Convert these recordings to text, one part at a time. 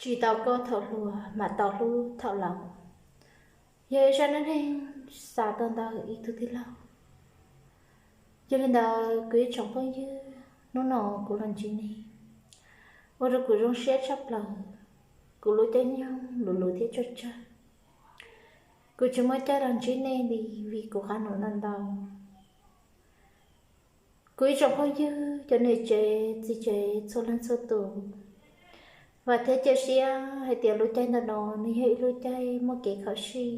Tsis tau koj thaum hluas, mam tau hlub thaum laus. Yog ib zaj neej neeg xa tuaj ntawm ib tug tij laug. Yog li ntawd, kuv ib tsoom phooj ywg, hnub no kuv los ntsib nej, ua rau kuv zoo siab tshaj plaws. Kuv lub caij nyoog luv luv thiab tsawg tsawg, kuv tsis muaj caij los ntsib nej li vim kuv qab num ntau ntau. Kuv ib tsoom phooj ywg, cov niam tsev txiv tsev txhua leej txhua tus, vam thiab cia siab hais tias lub caij ntawm no nws yog ib lub caij muaj kev khov sij,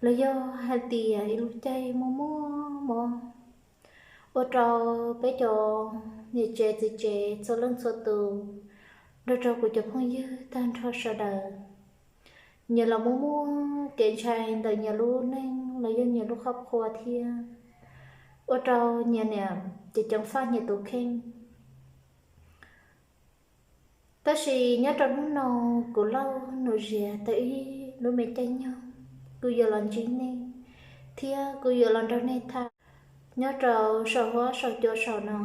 los yog hais tias ib lub caij muaj muaj mob, ua rau peb cov niam tsev txiv tsev txhua leej txhua tus, nrog rau kuv cov phooj ywg tag nrho sawv daws, nyias los muaj muaj kev ntshai ntawm nyias lub neej los yog nyias lub qhov qhua thiab, ua rau nyias niam ces ceev faj nyias tus kheej. Tab sis nyob rau hnub no, kuv Lauj Nus Zias tau ib lub me caij nyoog, kuv yuav los ntsib nej thiab kuv yuav los nrog nej tham nyob rau saum huab saum cua saum no.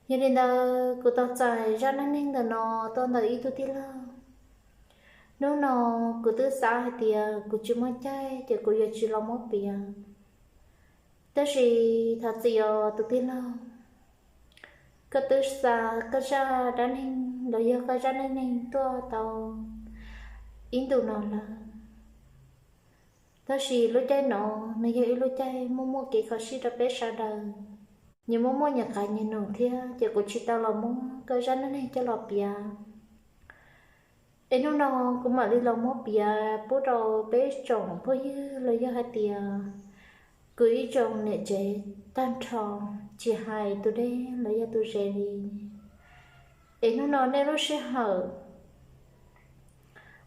Yog li ntawd, kuv tau txais zaj neej neeg ntawm no tuaj ntawm ib tug tij laug. Hnub no kuv twb xav hais tias kuv tsis muaj caij ces kuv yuav tsis los muab piav. Tab sis thov txim os tus tij laug, koj twb xa koj zaj dab neeg los yog koj zaj neej neeg tuaj tau ib ntus no lawm. Tab sis lub caij no nws yog ib lub caij muaj muaj kev khov sij rau peb sawv daws. Nyias muaj muaj nyias qav nyias num thiab ces kuv tsis tau los muab koj zaj neej neeg coj los piav. Es hnub no kuv mam li los muab piav pub rau peb tsoom phooj ywg los yog hais tias kuv ib tsoom niam tsev tag nrho, tsis hais tus deb los yog tus ze li. Es hnub no nej lub sij hawm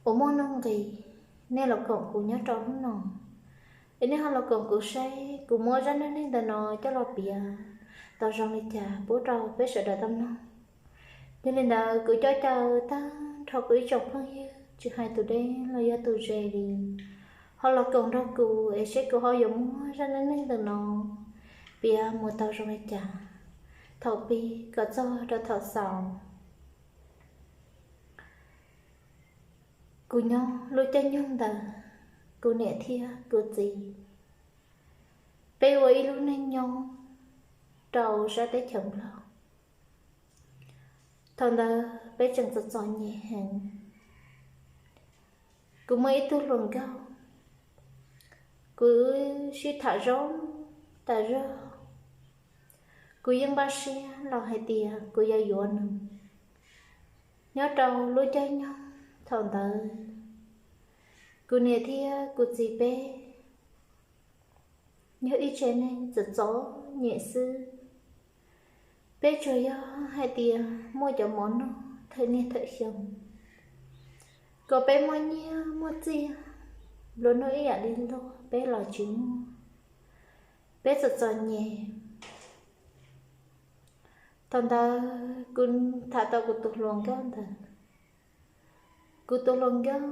uas muaj nuj nqis, nej los koom kuv nyob rau hnub no, es nej ho los koom kuv saib kuv muab zaj neej neeg ntawm no coj los piav tau zoo li cas pub rau peb sawv daws tau mloog. Yog li ntawd kuv coj caw tag nrho kuv ib tsoom phooj ywg tsis hais tus deb los yog tus ze li, ho los koom nrog kuv es seb kuv ho yuav muab zaj neej neeg ntawm no piav mus tau zoo li cas, thaum pib kom txog rau thaum xaus. Kuv nyob lub caij nyoog ntawd, kuv niam thiab kuv txiv, peb ua ib lub neej nyob rau sab teb chaws Nplog. Thaum ntawd peb tseem txom txom nyem heev. Kuv muaj ib tug hluas nkauj, kuv sib tham zoo tas zog. Kuv yeej npaj siab los hais tias kuv yuav yuav nws. Nyob rau lub caij nyoog thaum ntawd, kuv niam thiab kuv txiv peb yog ib tsev neeg txom txom nyem xwb. Peb tsuas yog hais tias muaj cov mov noj thawm niaj thawm xyoo, kom peb muaj nyiaj muaj txiaj, nplua nuj ib yam li luag peb los tsis muaj. Peb txom txom nyem. Thaum ntawd kuv tham tau kuv tus hluas nkauj ntawd. Kuv tus hluas nkauj,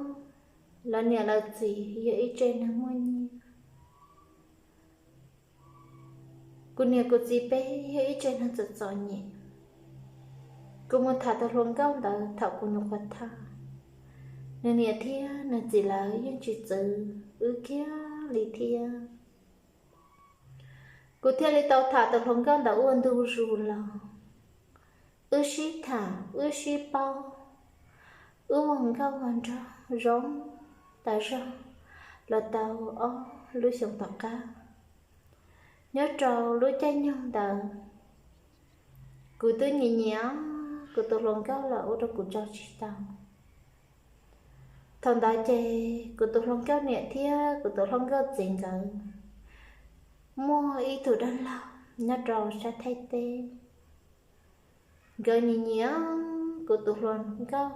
lawv niam lawv txiv yog ib tsev neeg muaj nyiaj. Kuv niam kuv txiv peb yog ib tsev neeg txom txom nyem. Kuv mus tham tus hluas nkauj ntawd thaum kuv nyuam qhuav thaj, nws niam thiab nws txiv lawv yeej tsis txwv wb kiag li thiab. Kuv thiaj li tau tham tus hluas nkauj ntawd ua ntu zus los. Wb sib tham wb sib paub, wb ua nkauj ua nraug zoo tas zog los tau ob lub xyoos tom qab. Nyob rau lub caij nyoog ntawd, kuv twb nyiam nyiam kuv tus hluas nkauj los ua rau kuv tso tsis tau. Thaum ntawd ces kuv tus hluas nkauj niam thiab kuv tus hluas nkauj txiv nkawd muaj ib tug dab laug nyob rau sab Thaib teb. Nkawd nyiam nyiam kuv tus hluas nkauj,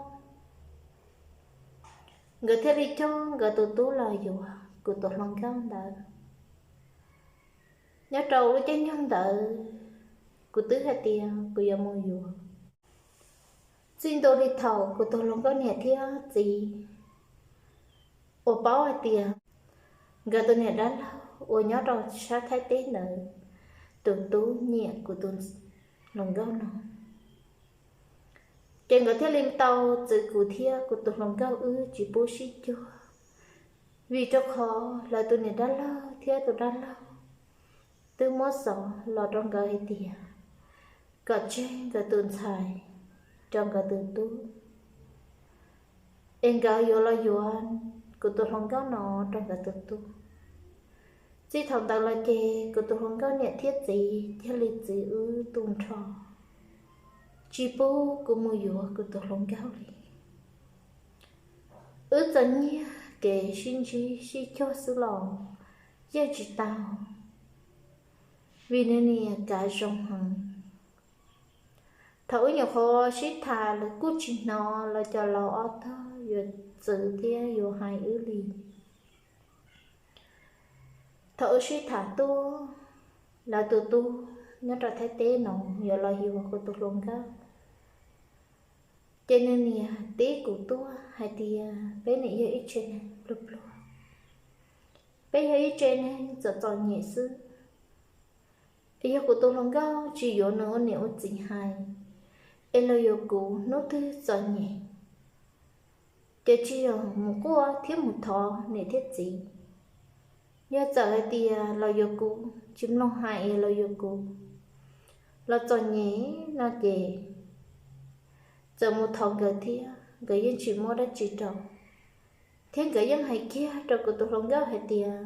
nkawd thiaj li coj nkawd tus tub los yuav kuv tus hluas nkauj ntawd. Nyob rau lub caij nyoog ntawd, kuv twb hais tias kuv yuav mus yuav. Txij ntua li thaum kuv tus hluas nkauj niam thiab txiv uas paub hais tias nkawd tus niam dab laug uas nyob rau sab Thaib teb ntawd tus tub nyiam kuv tus hluas nkauj no, Ces nkawd thiaj li tau txwv kuv thiab kuv tus hluas nkauj wb tsis pub sib cuag, vim rau qhov lawv tus niam dab laug thiab tus dab laug twb muab xov los rau nkawd hais tias kom tseg nkawd tus ntxhais rau nkawd tus tub, es nkawd yuav los yuav kuv tus hluas nkauj no rau nkawd tus tub. Txij thaum ntawd los ces kuv tus hluas nkauj niam thiab txiv thiaj li txwv wb tu nrho, tsis pub kuv mus yuav kuv tus hluas nkauj li. Wb txom nyem kev sib ntsib sib cuag xwb los yeej tsis tau, vim nws niam kav zoo heev. Thaum wb nyuam qhuav sib tham lawv kuj tsis hnov lawv cov laus ob tog yuav txwv thiab yuav hais wb li. Thaum wb sib tham tuaj, lawv tus tub nyob rau Thaib teb no yuav los yuav kuv tus hluas nkauj, ces nws niam teb kuv tuaj hais tias peb niam yog ib tsev neeg pluag pluag, peb yog ib tsev neeg txom txom nyem xwb, es yog kuv tus hluas nkauj tsis yuav nws ua niam ua txiv hais, es los yuav kuv hnub twg txom nyem, ces tsis yog mus quaj thiab mus thov niam thiab txiv. Yog txawm hais tias los yuav kuv tsis mloog hais es los yuav kuv, los txom nyem no ces txawm mus thov nkawd thiab nkawd yeej tsis muab dab tsi rau, thiab nkawd yeej hais kiag rau kuv tus hluas nkauj hais tias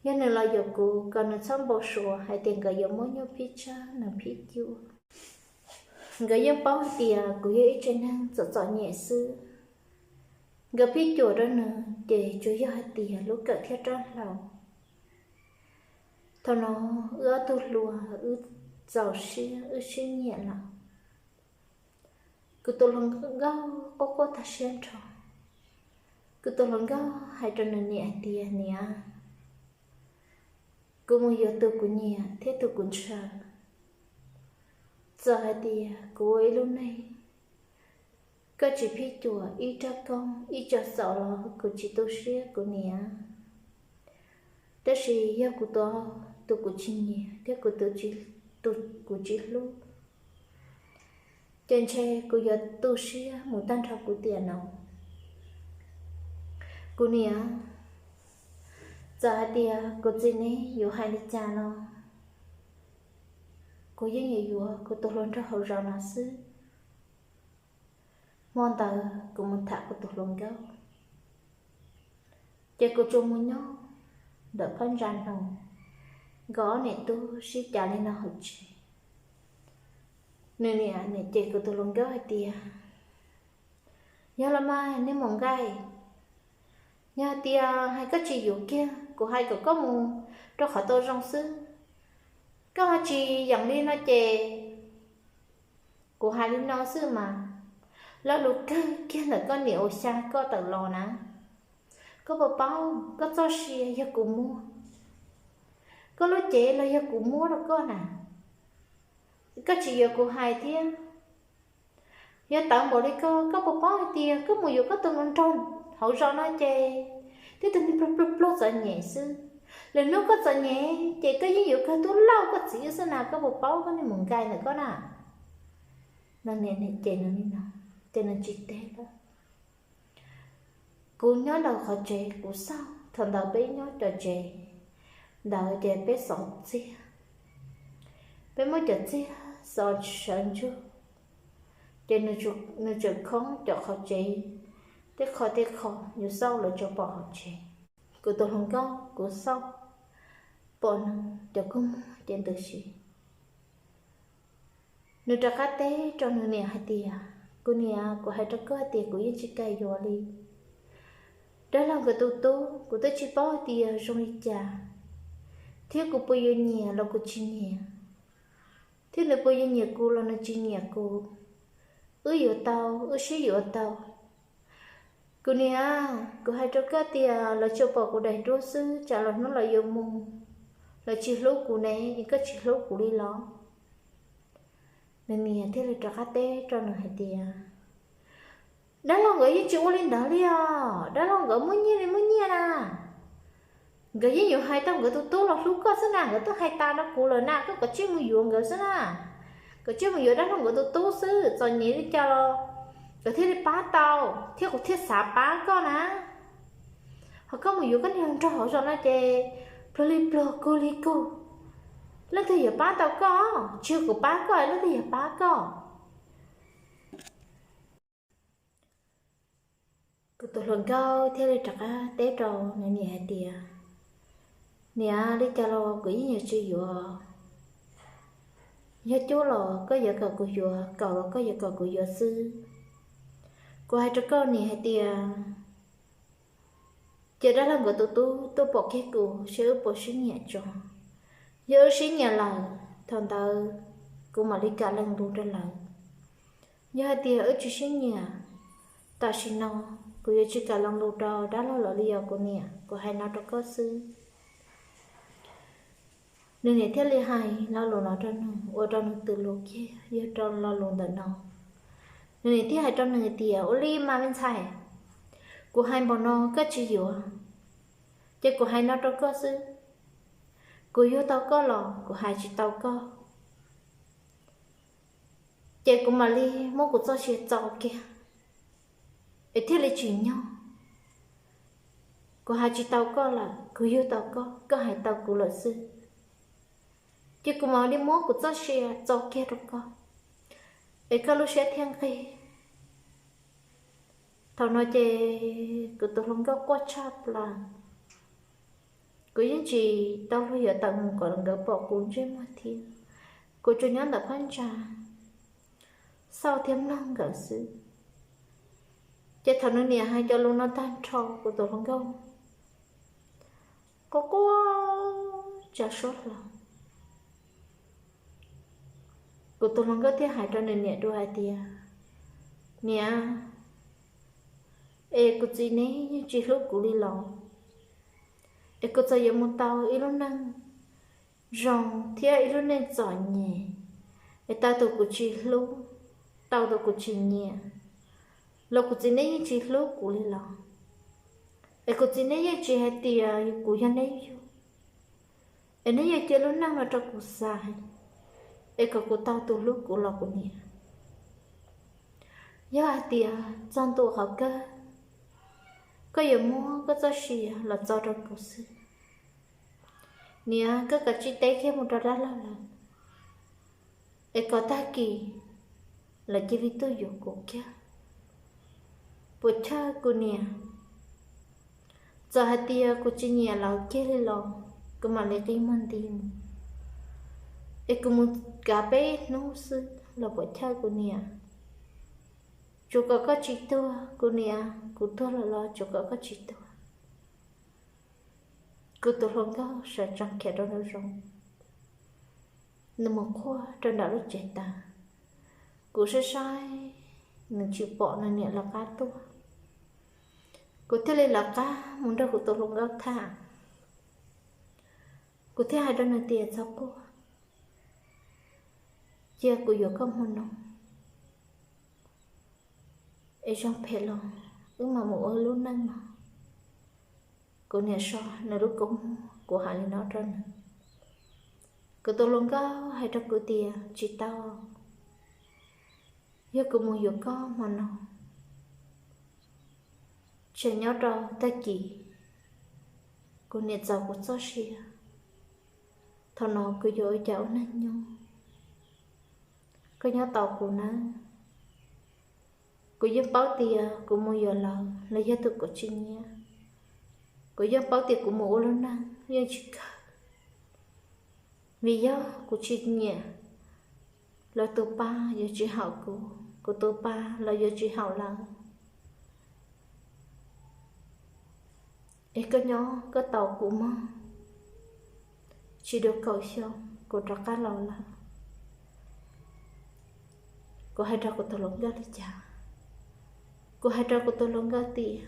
yog nws los yuav kuv kom nws txhob npau suav hais tias nkawd yuav muab nyuj phib tsawb nws phib cuam. Nkawd yeej paub hais tias kuv yog ib tsev neeg txom txom nyem xwb, nkawd phib cuam rau nws ces tsuas yog hais tias lub kawm thiab rab hlau. Thaum no wb ob tug hluas wb txaus siab wb sib nyiam lawm. Kuv tus hluas nkauj quaj quaj tag siab nrho. Kuv tus hluas nkauj hais rau nws niam hais tias niam, kuv mus yuav tus kuv nyiam thiab tus kuv ntshaw. Txawm hais tias kuv ua ib lub neej koj tsis phib cuam ib rab koob ib co xaum los kuv tsis tu siab kuv niam. Tab sis yog kuv tus, tus kuv tsis nyiam thiab kuv tus, tus kuv tsis hlub, ces ntshe kuv yuav tu siab mus tag nrho kuv tiam no. Kuv niam, txawm hais tias kuv txiv neej yuav hais li cas los kuv yeej yuav yuav kuv tus hluas nraug hauv zos no xwb. Hmo ntawd kuv mus tham kuv tus hluas nkauj, ces kuv tsuas mus nyob ntawm phab ntsa no, nkawd ob niam tub sib cav li no hauv tsev. Nws niam niam ces kuv tus hluas nkauj hais tias, yog los mas nej mus nqaij, yog hais tias hais koj tsis yuav kiag kuv hais kom koj mus rau qhov tau zoo xwb, koj ho tsis yeem li no ces kuv hais li no xwb mas, lo lus kawg kiag ntawm koj niam uas xya koj tawm los na, koj puas paub koj txoj sia yog kuv muab, koj lub cev los yog kuv muab rau koj na, koj tsis yuav kuv hais thiab. Yog tawv npaum li koj, koj puas paub hais tias koj mus yuav koj tus hluas nraug hauv zos no ces twb tus neeg pluag pluag pluag txom nyem xwb. Lwm hnub koj txom nyem ces koj yeej yuav kawg tub lauj koj txiv xwb na, koj puas paub koj niag mus nqaij ntawm koj na. Nws niam ces nws li no, ces nws tsis teb lawm. Kuv nyob ntawm qhov tsev kuv xauj, thaum ntawd peb nyob cov tsev ntawd ces peb xov txiag, peb muab cov txiag xov sawv ntsug, ces nws tseem khoob cov qhov tsev, tej qho tej qho yus xauj lawv tsuas pom hauv tsev. Kuv tus hluas nkauj kuv xauj pom nws cov kua muag ces ntws si. Nws rov qab teb rau nws niam hais tias, kuv niam, kuv hais rau koj hais tias kuv yeej tsis kam yuav li. Dab laug nkawd tus tub kuv twb tsis paub hais tias zoo li cas, thiab kuv puas yuav nyiam los kuv tsis nyiam, thiab nws puas yuav nyiam kuv los nws tsis nyiam kuv. Wb yuav tau, wb sib yuav tau. Kuv niam, kuv hais rau koj tias lawv tsuas pom kuv daim duab xwb, tsam los hnub lawv yuav mus, lawv tsis hlub kuv ne, es koj tsis hlub kuv li los? Nws niam thiaj li rov qab teb rau nws hais tias, dab laug nkawd yeej tsis ua li ntawd li os, dab laug nkawd muaj nyiaj li muaj nyiaj na. Nkawd yeej yuav hais tau nkawd tus tub los hlub koj xwb na, nkawd twb hais tas rau kuv lawm na, koj kav tsij mus yuav nkawd xwb na. Koj cia li mus yuav dab laug nkawd tus tub xwb, txom nyem li cas los koj thiaj li pab tau, thiab kuv thiaj xav pab koj na. Ho koj mus yuav koj niag nraug hauv zos no ces pluag li pluag, kug li kug, leej twg yuav pab tau koj? Tsis yog kuv pab koj, leej twg yuav pab koj? Kuv tus hluas nkauj thiaj li rov qab teb rau nws niam hais tias, Niam, li cas los kuv yeej yuav tsis yuav. Yog cub los koj yuav kom kuv yuav, kaum los koj yuav kom kuv yuav xwb. Kuv hais rau koj niam hais tias, cia dab laug nkawd tus tub tuaj pom kiag kuv seb wb puas sib nyiam tso. Yog wb sib nyiam lawm, thaum ntawd kuv mam li kam lees lus rau lawv. Yog hais tias wb tsis sib nyiam, tam sim no kuv yuav tsis kam lees lus rau dab laug lawv li os kuv niam, kuv hais no rau koj xwb. Nws niam thiaj li hais lo lus no rau nws, ua rau nws tu lus kiag yog rau lo lus ntawm no. Nws niam thiaj hais rau nws tias, Ua li mas me ntxhais, kuv hais npaum no koj tsis yuav, ces kuv hais no rau koj xwb. Kuv yug tau koj los kuv hais tsis tau koj, ces kuv mam li muab kuv txoj sia txo kiag, es thiaj li tsim nyog. Kuv hais tsis tau koj lawm, kuv yug tau koj, koj hais tau kuv lawm xwb, ces kuv mam li muab kuv txoj sia txo kiag rau koj, es koj lub siab thiaj nqig. Thaum no ces kuv tus hluas nkauj quaj tshaj plaws. Kuv yeej tsis tau luag yuav tawm mus kom nkawd pom kuv ntsej muag thiab, kuv tsuas nyob ntawm phab ntsa xauj thiab mloog nkawd xwb. Ces thaum nws niam hais cov lus no tag nrho, kuv tus hluas nkauj quaj quaj tsa suab hlo. Kuv tus hluas nkauj thiaj hais rau nws niam dua hais tias, Niam, es kuv txiv neb yeej tsis hlub kuv li los? Es kuv txawm yuav mus tau ib lub neej zoo thiab ib lub neej txom nyem, es tau tus kuv tsis hlub, tau tus kuv tsis nyiam, los kuv txiv neb yeej tsis hlub kuv li los? Es kuv txiv neb yeej tsis hais tias kuv yog neb yug, es neb yuav cia lub neej no rau kuv xaiv, es kom kuv tau tus hlub kuv los kuv niam. Yog hais tias txog ntua qhov kawg, koj yuav muab koj txoj sia los txo rau kuv xwb. Niam, koj kav tsij teb kiag mus rau dab laug lawv, es kom tag kis lawv cia li tuaj yuav kuv kiag. Puas chawj kuv niam? Txawm hais tias kuv tsis nyiam lawv kiag li los kuv mam li qi muag nti mus, es kuv mus kav peb hnub xwb los puas chawj kuv niam? Tsuas kom koj tsis tuag kuv niam, kuv tuag lawm los tsuas kom koj tsis tuag. Kuv tus hluas nkauj sawv tsees khiav rau nraum zoov, nws mus quaj rau nram lub tsev tas. Kuv saib saib nws tsis pom nws niam lawv qab tuaj, kuv thiaj li lawv qab mus nrog kuv tus hluas nkauj tham. Kuv thiaj hais rau nws tias, Txhob quaj, cia kuv yuav koj hmo no, es zoo phem los wb mam mus ua lub neej no. Kuv niam so nws lub kua muag, kuv hais li no rau nws. Kuv tus hluas nkauj hais rau kuv tias, Tsis tau, yog kuv mus yuav koj hmo no, tsam nyob rau tag kis kuv niam txo kuv txoj sia, thaum no kuv yuav ua cas ua neej nyob? Koj nyob tos kuv nawb. Kuv yeej paub tias kuv mus yuav lawv, lawv yog tus kuv tsis nyiam. Kuv yeej paub tias kuv mus ua lub neej yeej tsis kawg, vim yog kuv tsis nyiam, lawv tus pa yuav tsis haum kuv, kuv tus pa los yuav tsis haum lawv. Es koj nyob koj tos kuv mog, tsis dua kaum xyoo kuv rov qab los lawm. Kuv hais rau kuv tus hluas nkauj li cas? Kuv hais rau kuv tus hluas nkauj tias,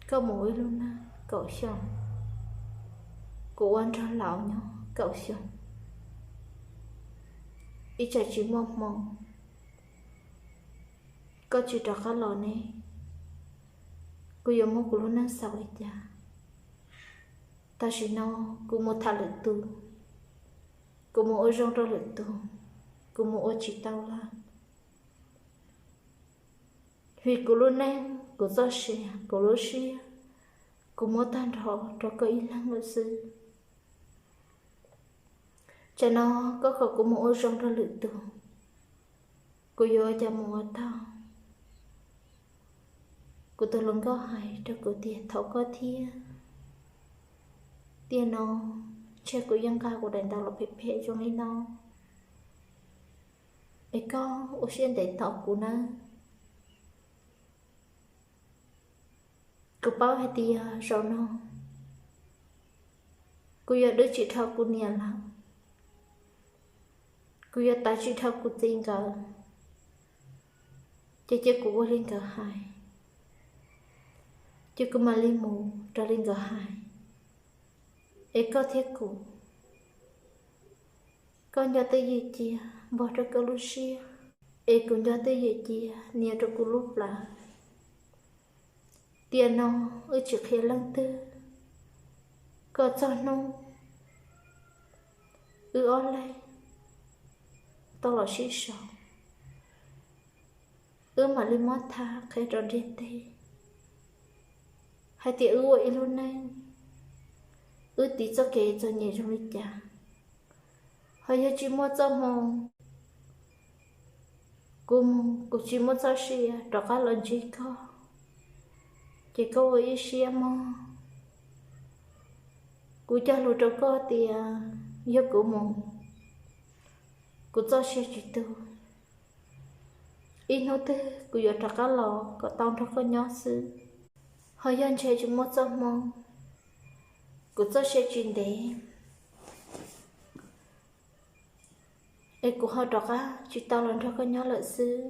Koj mus ua ib lub neej kaum xyoo, kuv ua nraug laus nyob kaum xyoo, ib tsam tsis muaj hmoo koj tsis rov qab los ne, kuv yuav muab kuv lub neej xaus li cas? Tam sim no kuv mus tham lwm tus, kuv mus ua zoo rau lwm tus, kuv mus ua tsis tau lawm. Vim kuv lub neej, kuv txoj sia, kuv lub siab, kuv muab tag nrho rau koj ib leeg lawm xwb. Tsam no koj kom kuv mus ua zoo rau lwm tus, kuv yuav ua cas mus ua tau? Kuv tus hluas nkauj hais rau kuv tias, thov koj thiab, tiam no ntshe kuv yeej nqa kuv daim ntaub los phem phem zoo li no, es koj ua siab ntev tos kuv nawb. Kuv paub hais tias zaum no kuv yuav dwb tsis dhau kuv niam lawm, kuv yuav tav tsis dhau kuv txiv nkawd, ces cia kuv ua li nkawd hais, ces kuv mam li mus raws li nkawd hais. Es koj thiab kuv, koj nco twj ywm cia npog rau koj lub siab, es kuv nco twj ywm cia nias rau kuv lub plawv. Tiam no wb tsis qhia leej twg, kom txog hnub wb ob leeg tau los sib sau, wb mam li muab thaj qhia rau ntiaj teb hais tias wb ua ib lub neej, wb tiv txoj kev txom nyem zoo li cas. Ho yog tsis muaj txoj hmoo, kuv mus kuv tsis muaj txoj sia rov qab los ntsib koj, ces koj ua ib siab mog. Kuv cog lus rau koj tias yog kuv mus, kuv txoj sia tsis tu, ib hnub twg kuv yuav rov qab los kom tau nrog koj nyob xwb. Ho yog ntshe tsis muaj txoj hmoo, kuv txoj sia tsis ntev, es kuv ho rov qab tsis tau los nrog koj nyob lawm xwb.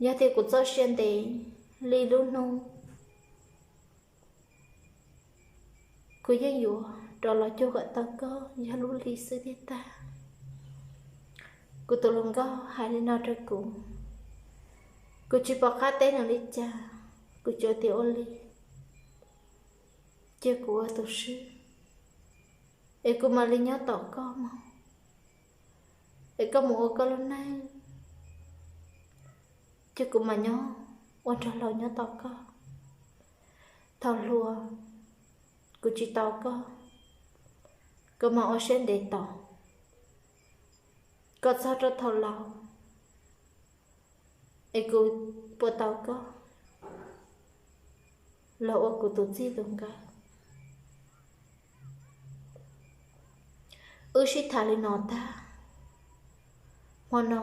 Yog tias kuv txoj sia ntev li lub hnub, kuv yeej yuav rov los cuag kom tau koj yog lub hli xwb tiag tag. Kuv tus hluas nkauj hais li no rau kuv, kuv tsis pom qab teb nws li cas, kuv tsuas tias ua li, cia kuv ua tus swb, es kuv mam li nyob tos koj mog, es koj mus ua koj lub neej, ces kuv mam nyob ua nrog laus nyob tos koj. Thaum hluas kuv tsis tau koj, kuv mam ua siab ntev tos koj txog rau thaum laus, es kuv puas tau koj los ua kuv tus txij tus nkawm. Wb sib tham li no tag, hmo no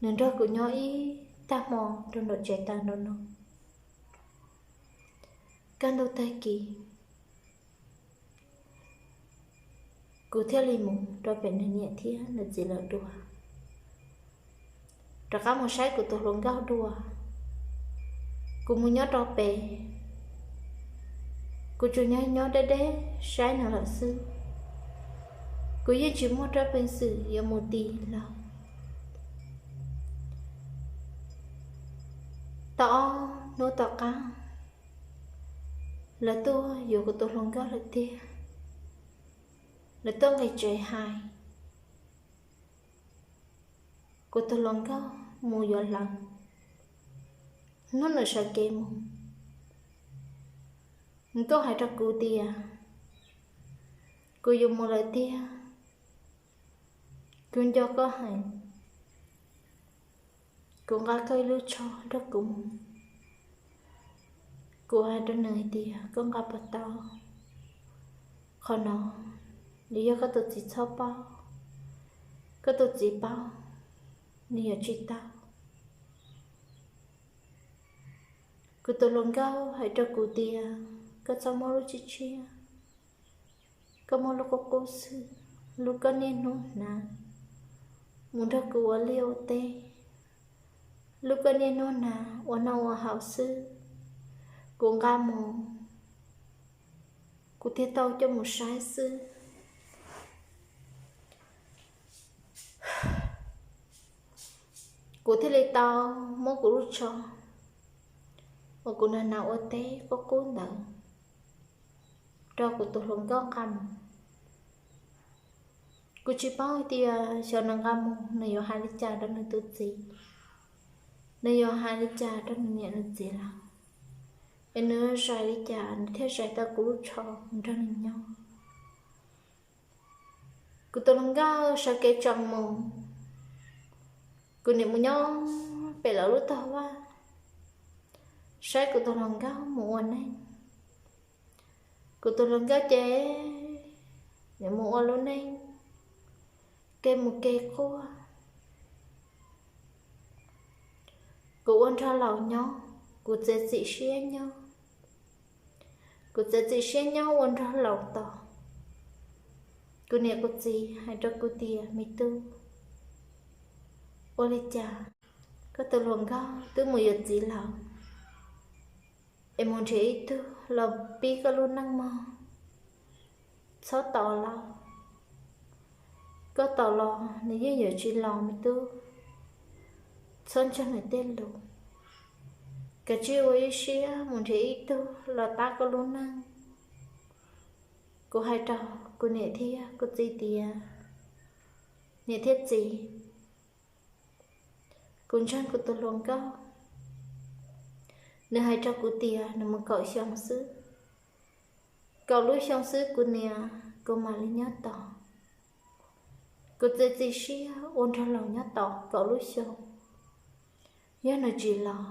nws nrog kuv nyob ib tag hmo rau nram tsev taws nram no. Kaj ntug tag kis kuv thiaj li mus rau pem nws niam thiab nws txiv lawv dua, rov qab mus saib kuv tus hluas nkauj dua. Kuv mus nyob rau pem, kuv tsuas nyob nyob deb deb saib nws lawm xwb. Kuv yeej tsis muaj rab peev xwm yuav mus tis lawv. Tau ob hnub tom qab, lawv tuaj yuav kuv tus hluas nkauj lawm tiag. Lawv tuaj nqis tsev hais, kuv tus hluas nkauj mus yuav lawv. Hnub nws sawv kev mus, nws tuaj hais rau kuv tias, kuv yuav mus lawm tiag, kuv nco koj heev, kuv nqa koj ib lub tsho nrog kuv mus. Kuv hais rau nws hais tias, koj nqa puas tau? Qhov no nws yog koj tus txiv txhob paub, koj tus txiv paub nws yuav tsis tau. Kuv tus hluas nkauj hais rau kuv tias, koj txhob muab lub tshiab tshiab, koj muab lub qub qub xwb, lub koj niaj hnub hnav mus nrog kuv ua liaj ua teb, lub koj niaj hnub hnav ua noj ua haus xwb. Kuv nqa mus, kuv thiaj tau coj mus saib xwb. Kuv thiaj li tau muab kuv lub tsho uas kuv hnav hnav ua teb qub qub ntawd rau kuv tus hluas nkauj nqa mus. Kuv tsis paub hais tias xyov nws nqa mus nws yuav hais li cas rau nws tus txiv, nws yuav hais li cas rau nws niam nws txiv lawm, es nws zais li cas nws thiaj zais tau kuv lub tsho nrog nws nyob. Kuv tus hluas nkauj sawv kev tso mus, kuv niam mus nyob pem lawv lub tog vaj saib kuv tus hluas nkauj mus ua neej. Kuv tus hluas nkauj ces nws mus ua lub neej kev mus kev quaj. Kuv ua nrog laus nyob, kuv txiav txim siab nyob, kuv txiav txim siab nyob ua nrog laus tos. Kuv niam kuv txiv hais rau kuv tias, me tub, ua li cas koj tus hluas nkauj twb mus yuav txiv lawm, es mus nrhiav ib tug los pib koj lub neej mog. Txhob tos lawm, koj tos los nws yeej yuav tsis los me tub. Txhob ntseeg nws tej lus, kav tsij ua ib siab mus nrhiav ib tug los tab koj lub neej. Kuv hais rau kuv niam thiab kuv txiv tias, niam thiab txiv, kuv ntseeg kuv tus hluas nkauj, nws hais rau kuv tias nws mus kaum xyoo xwb, kaum lub xyoo xwb kuv niam kuv mam li nyob tos. Kuv txiav txim siab ua nrog laus nyob tos kaum lub xyoo, yog nws tsis los,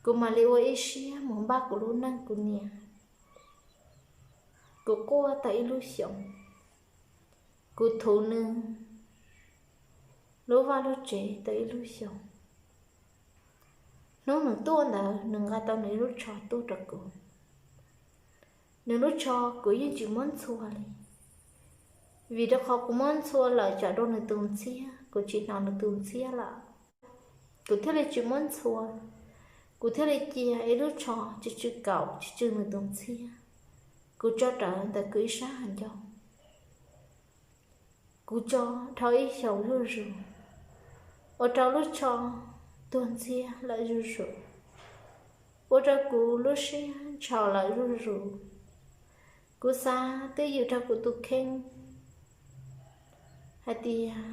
kuv mam li ua ib siab mus npaj kuv lub neej kuv niam. Kuv quaj tau ib lub xyoos, kuv thuv nws lub vaj lub tsev tau ib lub xyoos. Hnub nws tuaj ntawd nws nqa tau nws ib lub tsho tuaj rau kuv. Nws lub tsho kuv yeej tsis muab ntxhua li, vim rau qhov kuv muab ntxhua lawm tsam dua nws tus ntxhiab, kuv tsis hnov nws tus ntxhiab lawm. Kuv thiaj li tsis muab ntxhua, kuv thiaj li cia ib lub tsho tsw tsw kaum tsw tsw nws tus ntxhiab, kuv tso rawv ntawm kuv ib sab hav ncoo. Kuv tso dhau ib xyoos zuj zus, ua rau lub tsho tuag ntxhiab lawm zuj zus, ua rau kuv lub siab ntshau lawm zuj zus. Kuv xav twb ywm rau kuv tus kheej hais tias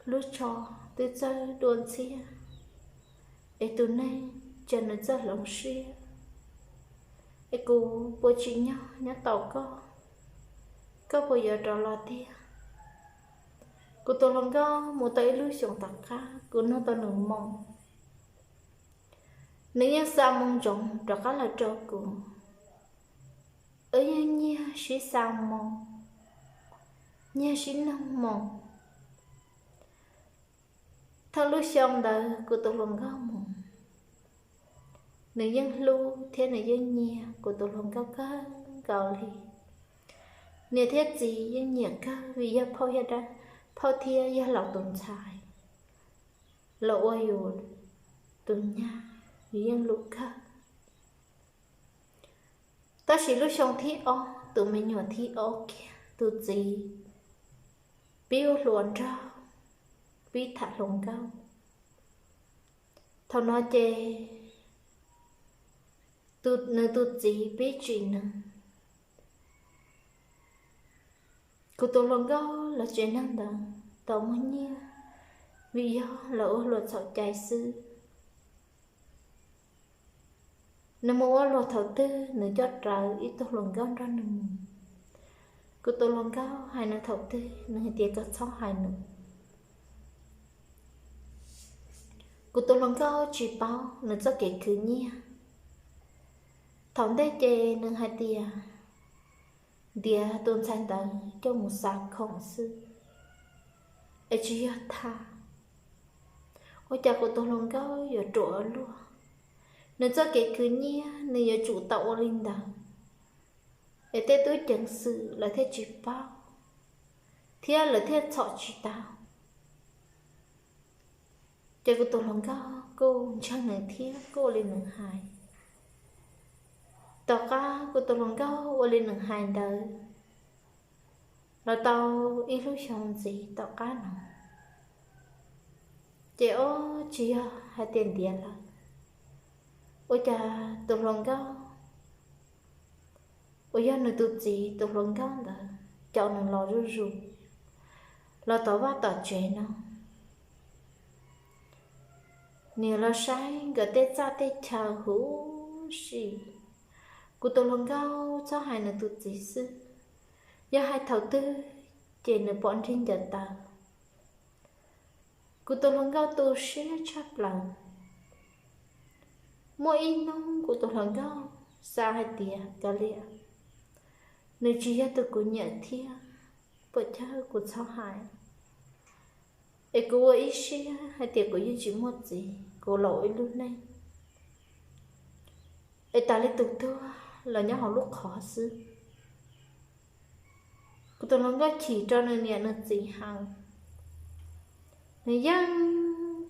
lub tsho twb txawj dua ntxhiab, es tus neeg ces nws txawj hloov siab, es kuv puas tsim nyog nyob tos koj, koj puas yuav rov los tiag? Kuv tus hluas nkauj mus tau ib lub xyoos tom qab kuv nug tau nws moo, nws yeej xa moo ntsoov rov qab los rau kuv. Wb yeej nyiag sib xa moo, nyiag sib nug moo. Thaum lub xyoo ntawd kuv tus hluas nkauj mus, nws yeej hlub thiab nws yeej nyiam kuv tus hluas nkauj kawg nkaus li. Niam thiab txiv yeej nyiam kawg vim yog phauj thiab yog laus tus ntxhais los ua yus tus nyab, yus yeej hlub kawg. Tab sis lub xyoo thib ob, tus me nyuam thib ob kiag, tus txiv pib ua hluas nraug, pib tham hluas nkauj. Thaum no ces nws tus txiv pib tsim nws. Kuv tus hluas nkauj los tsev neeg ntawd tau muaj nyiaj, vim yog los ua hluas txhaum cai xwb. Nws mus ua hluas thaum twg nws coj rawv ib tug hluas nkauj nrog nws mus. Kuv tus hluas nkauj hais nws thaum twg nws hais tias koj txhob hais nws. Kuv tus hluas nkauj tsis paub nws txoj kev khwv nyiaj. Thaum ntej ces nws hais tias ntiav tus ntxhais ntawd coj mus xa khoom xwb, es tsis yog tham. Ua cas kuv tus hluas nkauj yuav ruam ua luaj? Nws txoj kev khwv nyiaj nws yuav tsum tau ua li ntawd, es tej tub ceev xwm lawv thiaj tsis paub, thiab lawv thiaj txhom tsis tau. Ces kuv tus hluas nkauj kuj ntseeg nws thiab kuj ua li nws hais. Tom qab kuv tus hluas nkauj ua li nws hais ntawd los tau ib lub xyoo ntxiv tom qab no, ces ob tsis yog hais tias ntiav lawm, ua cas tus hluas nkauj uas yog nws tus txiv tus hluas nkauj ntawd caum nws los zuj zus, los tom vaj tom tsev no. Nws los saib nkawd tej txaj tej chaw huv si. Kuv tus hluas nkauj txhob hais nws tus txiv xwb, yog hais thaum twg ces nws pom nrig ncaws taw. Kuv tus hluas nkauj tu siab tshaj plaws. Muaj ib hnub kuv tus hluas nkauj xav hais tias kav liam, nws tsis yog tus kuv nyiam thiab, puas chawj kuv txhob hais, es kuv ua ib siab hais tias kuv yeej tsis muaj txiv, kuv los ua ib lub neej es tas li tus tuag los nyob hauv lub qhov xwb. Kuv tus hluas nkauj chim rau nws niam nws txiv heev, nws yeej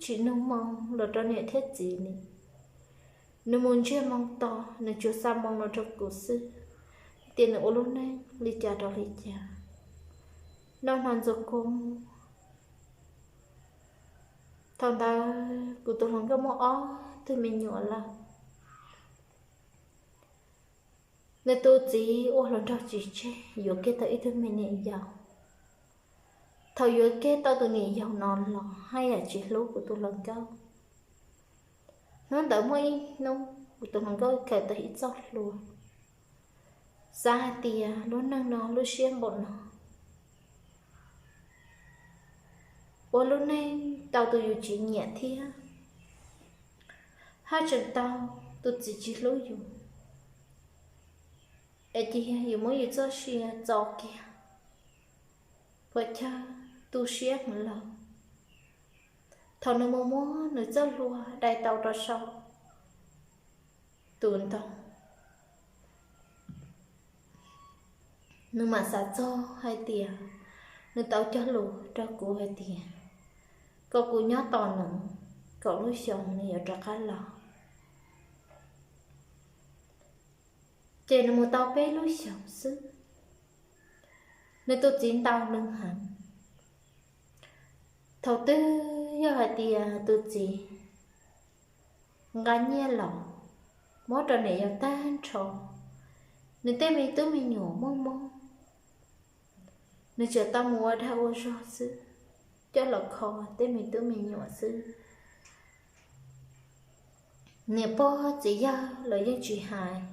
tsis nug moo los rau niam thiab txiv li. Nws mus ntsiag moo to, nws tsuas xa moo los rau kuv xwb, tias nws ua lub neej li cas rau li cas, noj hno ntxuag kua muag. Thaum ntawd kuv tus hluas nkauj muaj ob tug me nyuam lawm. Nws tus txiv ua hluas nraug tsis tseg yuav kiag tau ib tug me niam yau. Thaum yuav kiag tau tus niam yau no los haj yam tsis hlub kuv tus hluas nkauj. Hnub ntawd muaj ib hnub kuv tus hluas nkauj khaws tau ib txoj hlua, xav hais tias lub neej no lub siab npaum no, ua lub neej tau tus yus tsis nyiam thiab haj tseem tau tus txiv tsis hlub yus, es cia yus muab yus txoj sia txo kiag, puas chawj tu siab heev lauj. Thaum nws mus muab nws txoj hlua dai tau rau saum tus ntoo, nws mam xav txog hais tias nws tau cog lus rau kuv hais tias kom kuv nyob tos nws kaum lub xyoos nws yuav rov qab los. Ces nws mus tau peb lub xyoos xwb, nws tus txiv ntaus nws heev. Thaum twg yog hais tias tus txiv nqa nyiaj los muab rau niam yau tag nrho, nws tej me tub me nyuam muaj mob, nws tseem tau mus ua dag ua zog xwb, coj los kho tej me tub me nyuam xwb. Niam pog txiv yawg lawv yeej tsis hais,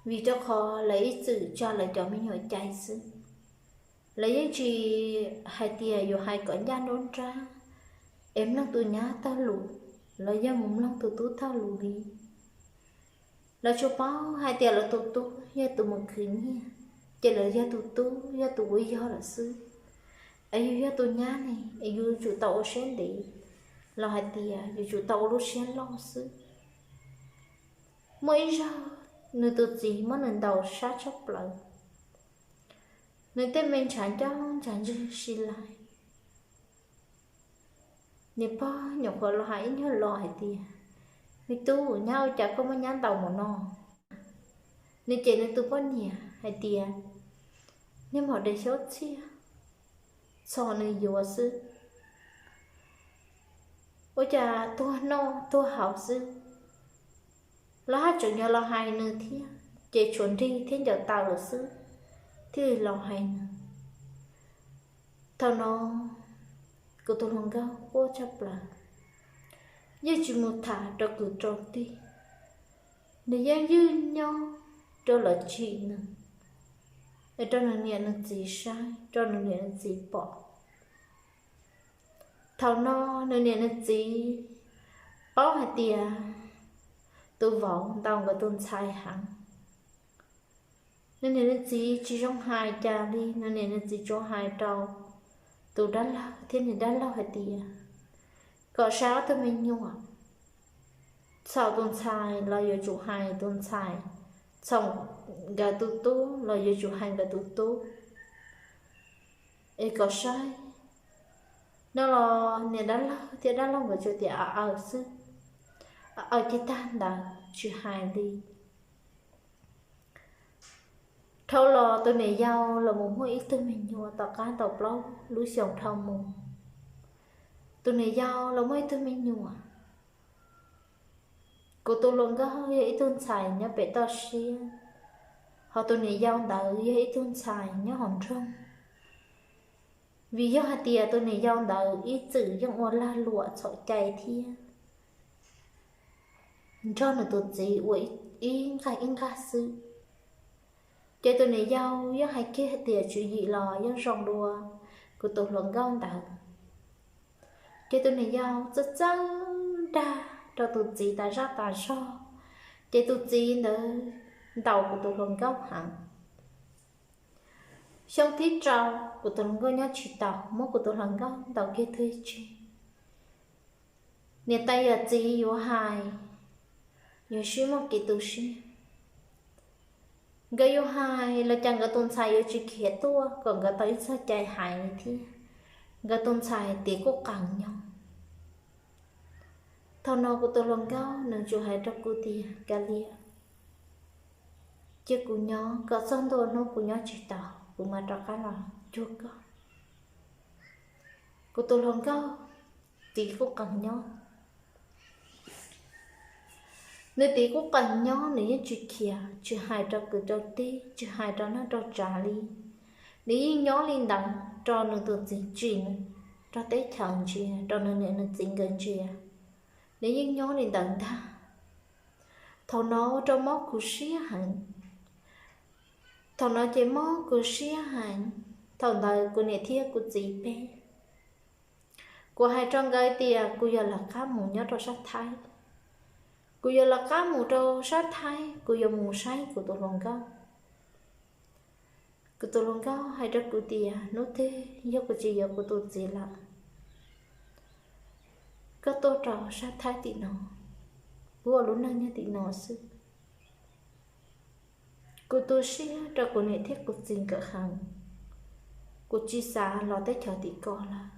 vim rau qhov lawv ib txwm tso lawv cov me nyuam cai xwb. Lawv yeej tsis hais tias yuav hais kom ncaj nruab nrab es mloog tus nyab tag lus, los yog mus mloog tus tub tag lus li. Lawv tsuas paub hais tias lawv tus tub yog tus mus khwv nyiaj, ces lawv yog tus tub yog tus ua yog lawm xwb. Es yus yog tus nyab ne, es yus tsum tau ua siab ntev, los hais tias yus tsum tau ua lub siab loj xwb. Muaj ib zaug nws tus txiv muab nws ntaus sab tshaj plaws, nws tej me ntshav ncauj ntshav ntswg si lais. Niam pog nyuam qhuav los hais ib nyuag lo hais tias, me tub, nyab ua cas koj muab nyab ntaus mus no? Nws cem nws tus poj niam hais tias, niag maum dev xyoob txhiaj, txhom nws yuav xwb, ua cas tuag noj tuag haus xwb. Los haj tseem yuav los hais nws thiab, ces tshuav nrig thiab ncaws taw lawm xwb thiaj li los hais nws. Thaum no kuv tus hluas nkauj quaj tshaj plaws, yeej tsis mus tham rau kwv rau tij, nws yeej ywj nyob rau lawv tsim nws, es rau nws niam nws txiv saib, rau nws niam nws txiv pom. Thaum no nws niam nws txiv paub hais tias tus vauv ntaus nkawd tus ntxhais heev. Nws niam nws txiv tsis zoo hais cas li, nws niam nws txiv tsuas hais rau tus dab laug thiab niag dab laug hais tias kom saib ob tug me nyuam, txhaum tus ntxhais los yuav tsum hais tus ntxhais, txhaum nkawd tus tub los yuav tsum hais nkawd tus tub. Es kom saib no los niam dab laug thiab dab laug nkawd tsuas tias aw aw xwb, aw aw ces tag ntawd tsis hais li. Dhau los tus niam yau los mus muaj ib tug me nyuam tom qab tau plaub lub xyoos dhau mus. Tus niam yau los muaj ib tug me nyuam. Kuv tus hluas nkauj yog ib tug ntxhais nyob pem toj siab, Ho tus niam yau ntawd yog ib tug ntxhais nyob hauv nroog, vim yog hais tias tus niam yau ntawd ib txwm yeej ua lag luam txhaum cai thiab nrog nws tus txiv ua ib nqag ib nqag xwb. Ces tus niam yau yeej hais kiag hais tias tswv yim los yeej zoo dua kuv tus hluas nkauj ntawd. Ces tus niam yau txawj txawj dag rau tus txiv tas zaj tas zog, ces tus txiv ntawd ntaus kuv tus hluas nkauj heev. Xyoo thib rau, kuv tus hluas nkauj nyob tsis taus, muab kuv tus hluas nkauj ntaus kiag twg tsis, niam tais yawm txiv yuav hais, yuav sib muaj kev tu siab. Nkawd yuav hais los cas nkawd tus ntxhais yuav tsis khiav tuaj kom nkawd tau ib txoj cai hais li thiab. Nkawd tus ntxhais tim kuj qees nyob. Thaum no kuv tus hluas nkauj nws tsuas hais rau kuv tias, Kav liam, cia kuv nyob kom txog ntua hnub kuv nyob tsis taus kuv mam rov qab los cuag koj. Kuv tus hluas nkauj tim kuj qees nyob. Nws tim kuj qees nyob, nws yeej tsis khiav, tsis hais rau kwv rau tij, tsis hais rau neej rau tsav li. Nws yeej nyob li ntawd rau nws tus txiv tsim nws, rau teb chaws ntsia, rau nws niam nws txiv nkawd ntsia. Nws yeej nyob li ntawd ntag. Thaum no ua rau mob kuv siab heev. Thaum no ces mob kuv siab heev. Thaum ntawd kuv niam thiab kuv txiv peb, kuv hais rau nkawd tias kuv yuav lawv qab mus nyob rau sab Thaib. Kuv yuav lawv qab mus rau sab Thaib, kuv yuav mus saib kuv tus hluas nkauj. Kuv tus hluas nkauj hais rau kuv tias, Hnub twg yog kuv tsis yuav kuv tus txiv lawm, koj tuaj rau sab Thaib tim no, kuv ua lub neej nyob tim no xwb. Kuv tu siab rau kuv niam thiab kuv txiv nkawd heev, kuv tsis xav los teb chaws tim ko lawm.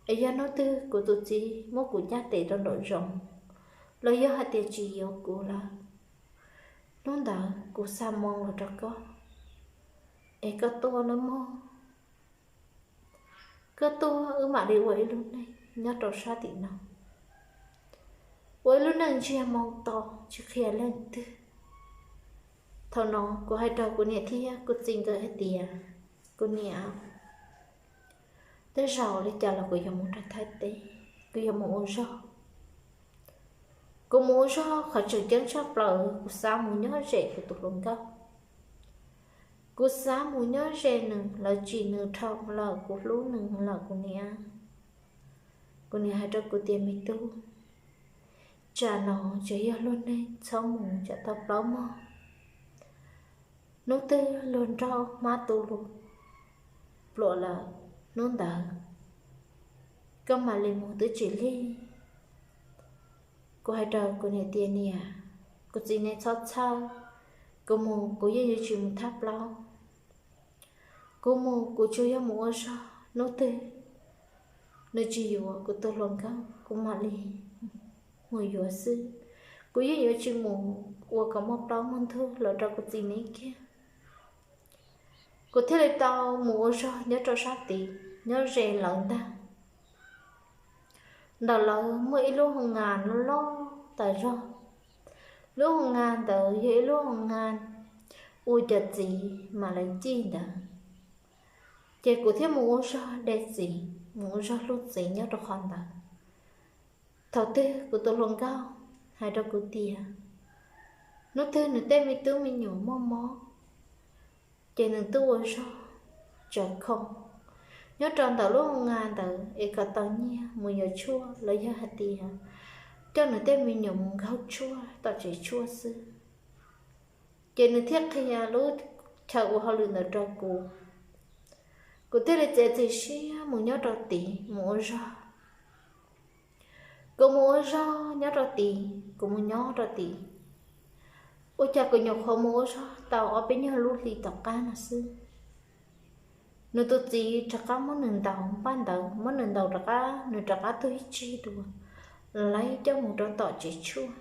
Es yog hnub twg kuv tus txiv muab kuv cab tes rau nraum zoov, los yog hais tias tsis yuav kuv lawm, hnub ntawd kuv xa moo los rau koj, es koj tuaj nawb mog. Koj tuaj wb mam li ua ib lub neej nyob rau sab tim no, ua ib lub neej ntsiag moo to, tsis qhia leej twg. Thaum no kuv hais rau kuv niam thiab kuv txiv nkawd hais tias, Kuv niam, tej zaum li cas los kuv yuav mus rau Thaib teb, kuv yuav mus ua zog. Kuv mus ua zog qhov tseem ceeb tshaj plaws, kuv xav mus nyob ze kuv tus hluas nkauj. Kuv xav mus nyob ze nws, lawv tsim nws dhau lawm, kuv hlub nws lawm kuv niam. Kuv niam hais rau kuv tias, Me tub, tsam no tseem yog luag neeg, txhob mus tsam tau plaub mog. Hnub twg luag nrauj hmab tu lus pluam lawm, hnub ntawd koj mam li mus twb tsis lig. Kuv hais rau kuv niam tias, Niam, kuv txiv, nej txhob txhawj, kuv mus kuv yeej yuav tsis mus thaj plaub. Kuv mus kuv tsuas yog mus ua zog, hnub twg nws tsis yuav kuv tus hluas nkauj kuv mam li mus yuav xwb. Kuv yeej yuav tsis mus ua kom muaj plaub muaj ntug los rau kuv txiv neb kiag. Kuv thiaj li tau mus ua zog nyob rau sab tid, nyob ze lawv ntag. Ntawm lawv muaj ib lub hoo ngas loj loj tas zog. Lub hoo ngas ntawd yog ib lub hoo ngas ua cov txiv mas lawv cij ntawd. Ces kuv thiaj mus ua zog de txiv, mus ua zog hlub txiv nyob rau qhov ntawd. Thaum twg kuv tus hluas nkauj hais rau kuv tias hnub twg nws tej me tub me nyuam muaj mob, ces nws tuaj ua zog tsawv khoo nyob rau ntawm lub hoo ngas ntawd es kom tau nyiaj mus yuav tshuaj los yog hais tias coj nws tej me nyuam mus nkaug tshuaj tom tsev tshuaj xwb. Ces nws thiaj qhia lub chaw ua hauj lwm ntawd rau kuv. Kuv thiaj li txiav txim siab mus nyob rau tid mus ua zog. Kuv mus ua zog nyob rau tid, kuv mus nyob rau tid. Ua cas kuv nyuam qhuav mus ua zog tau ob peb nyuag lub hli tom qab no xwb, nws tus txiv rov qab muab nws ntaus npaj ntawd, muab nws ntaus rov qab, nws rov qab tuag ib tsig dua, lawv coj mus rau tom tsev tshuaj.